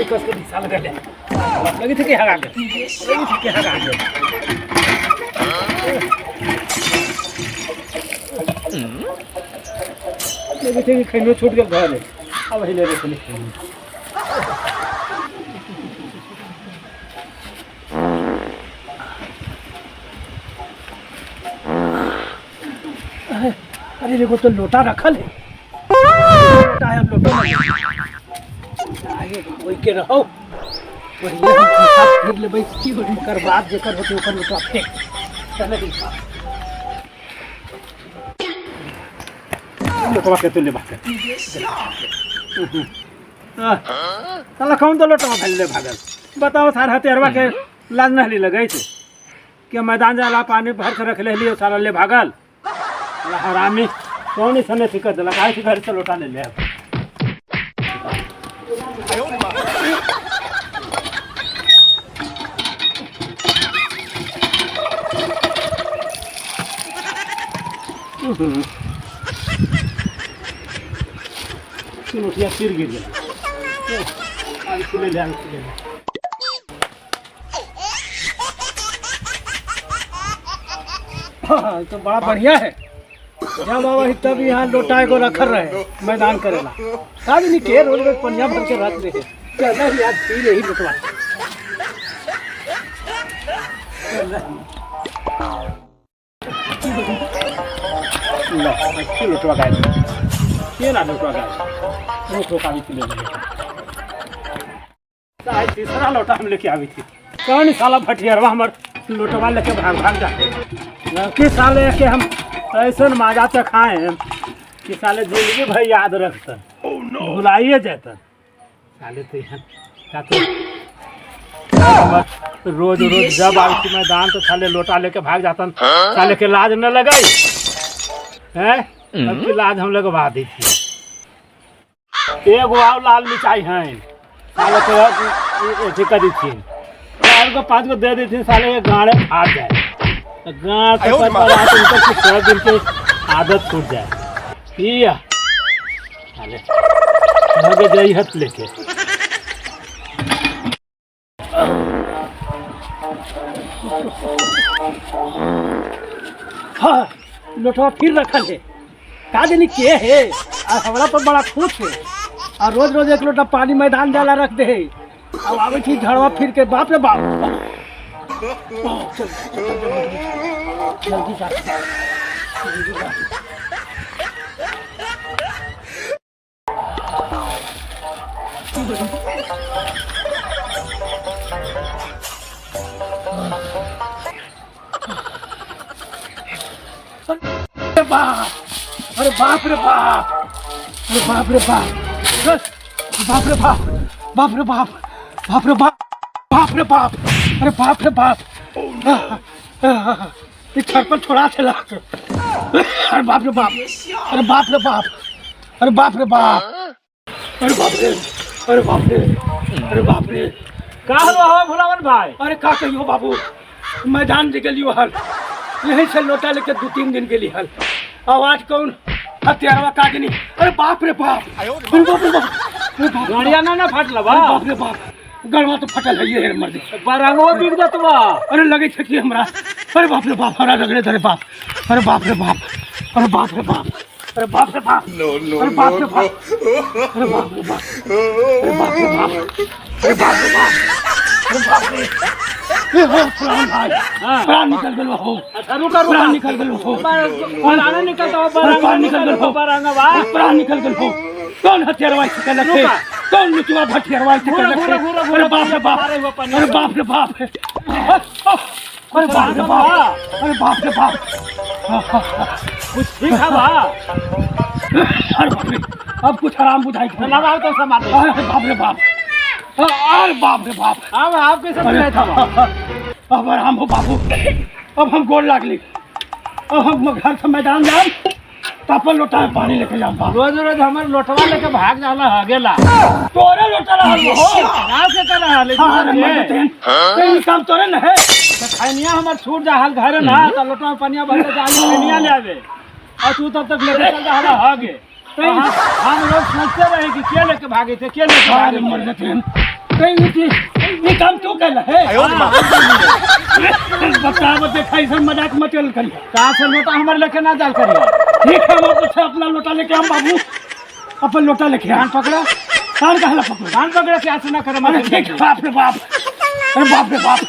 कस के दिशा लगा ले लगी थी कि हगा के, लगी थी कि हगा के। लगी थी कि खैनो छूट गेल घरे, अब हिले रे खैनी। अरे देखो तो लोटा रखल है, लोटा है, हम लोटो नहीं आगे ओई के रहो। पहिले हम पीछा फिर लेबै, ओकर बाद जेकर होतै ओकर लोटा फेंक चले दी। लोटवा के तो ले भागल साला, कौन तो लोटवा भले ले भागल बताओ। सार हथियारवा के लाज नहली लगै छै कि मैदान जाला पानी भर के रख ले, साला ले भागल। साला हरामी कौन ऐसा नहीं कर दिला, काहे घर से लोटा ले ले। लोटिया फिर गिर गया। ले ले ले। हाँ, तो बड़ा बढ़िया है। जब आवा तब यहाँ लोटा एगो रखल रहे मैदान करेला। का नहीं के रोज रोज पनिया भर के रख दे। चल यार, पी रही लोटवा। लो, अच्छी लोटवा गाय के ना, लोटवा गाय रोक रोक आवी थी ले ले। तीसरा लोटा हम लेके आवी थी। कौन साला भटियरवा हमर लोटवा लेके भाग भाग जाते कि साले के हम ऐसा माजा से खाए कि साले जिंदगी भर याद रखतन, भुलाइए जातन साले। तो यहाँ का तो रोज रोज जब आई थी मैदान तो साले लोटा लेके भाग जातन। साले के लाज न लगाई है, अब की लाज हम लगवा दी थी। एगो आओ लाल मिर्चाई है, साले के अथी करी थी, चार गो पाँच गो दे दी थी, साले के गाड़े फाट जाए तो गाड़ तो पर पर आते उनका कि 100 दिन के आदत छूट जाए। इया साले भागे जाई हथ लेके। हाँ, लोटवा फिर रखल है, का जानी के है। आ हमरा पर बड़ा खुश है आ रोज रोज एक लोटा पानी मैदान जाला रख दे है। अब आवे थी झड़वा फिर के, बाप रे बाप। चल, जल्दी जा, जल्दी जा। अरे बाप, अरे बाप रे बाप, अरे बाप रे बाप, बाप रे बाप, बाप रे बाप, बाप रे बाप, बाप रे बाप, अरे बाप रे बाप। ये छड़ छोड़ा छला। अरे बाप रे बाप, अरे बाप रे बाप, अरे बाप रे बाप, अरे बाप रे, अरे बाप रे, अरे बाप रे। का हलो हो भुलावन भाई? अरे का कहियो बाबू, मैदान जे गेलियो हल, यहीं से लोटा लेके 2-3 दिन गेली हल। आवाज कौन हथियारवा का नहीं। अरे बाप रे बाप, अरे बाप रे बाप, अरे बाप। गाड़िया ना ना फाटल बा? बाप रे बाप, गड़वा तो फटल है ये मर्द। बारंगो बिक जात बा। अरे लगे छै कि हमरा, अरे बाप रे बाप, हमरा रगड़े धरे बाप। अरे बाप रे बाप, अरे बाप रे बाप, अरे बाप रे बाप, अरे बाप रे बाप, अरे बाप रे बाप, अरे बाप रे बाप, अरे बाप रे बाप, अरे बाप रे। ए हो प्राण भाई, प्राण निकल गेल हो। अच्छा रुका रुका, प्राण निकल गेल हो, प्राण निकल तो प्राण निकल गेल हो, प्राण निकल गेल हो। कौन हथियारवा से कलक है? कौन लुचवा भटियरवा से कलक है? अरे बाप रे बाप, अरे बाप रे बाप, अरे बाप रे बाप, अरे बाप रे बाप। कुछ ठीक है बा? अरे बाप रे, अब कुछ आराम बुझाई। लगाओ तो समाज। अरे बाप रे बाप, अरे बाप रे बाप। अब आप कैसे बुझाई था? अब आराम हो बाबू, अब हम गोल लागली। अब हम घर से मैदान जाम तपन लोटा में पानी लेके जाम। रोज रोज हमारे लोटवा लेके भाग जाला हगेला। तोरे लोटा रहल हो गांव के कर रहल है। अरे मर तेन तेन काम तोरे न है। तो खैनिया हमर छूट जा हल घरे ना, तो लोटवा में पनिया भर के जाली खैनिया ले आवे और तू तब तक लेके चल जा हला हगे। तो हम लोग सोचते रहे कि के लेके भागे थे, के लेके भागे। मर तेन ये काम क्यों कर है? बता मत, देखा ऐसा मजाक मत करिए। कहाँ से लोटा हमारे लेके ना जाल करिए। ठीक है, हम कुछ अपना लोटा लेके हम बाबू, अपन लोटा लेके कान पकड़ा। कान कहला पकड़ो? कान पकड़ा के ऐसे ना करे। अरे ठीक है, बाप रे बाप, अरे बाप रे बाप।